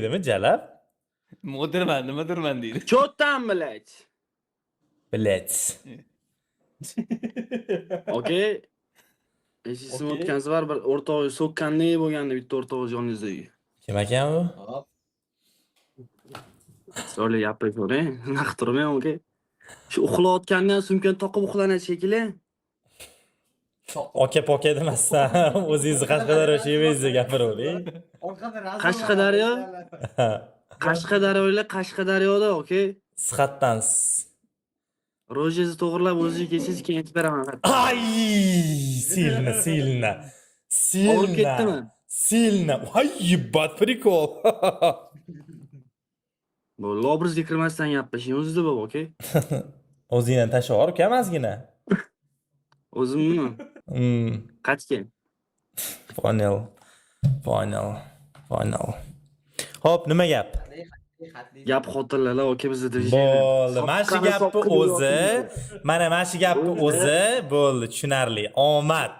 Deydimi jalab? Modirman, nimadirman deydi. Чё там, блядь? Блять. Okey. Esingizdan o'tgansi var bir o'rtog'i so'kkandek bo'lgandi, bitta o'rtog'ingiz yoningizdagi. Kim ekan u? Hop. So'rli gapirib ko'ring. Naq turmang, okey. Shu uxlayotgandan sumkani toqib uxlanadi shekilli. Aka poka demasdan, o'zingizni Qashqadaryo shevangizda gapiravering. Orqada razm. Qashqadaryo? Qashqadaryolik Qashqadaryoda, okey. Sihatdansiz. Ro'zangizni to'g'irlab o'zingiz kelsangiz, keyin aytib beraman. Ay, сильно, сильно. Og'rib ketdimi? Сильно. Сильно. Ay, ебать, прикол. Bo'ldi, obrazga kirmasdan gaplashing o'zida bo'p, okey. O'zingdan tashlab yubor, ukam, ozgina. O'zimmi? Hmm. Qachga? Понял. Понял. Понял. Xo'p, nima gap? Gap xotinlar, okey, bizda движение. Bo'ldi. Mana shu Soqqani gapni soqqani o'zi, yoqimli. mana shu gapni o'zi bo'ldi, tushunarli. Omad.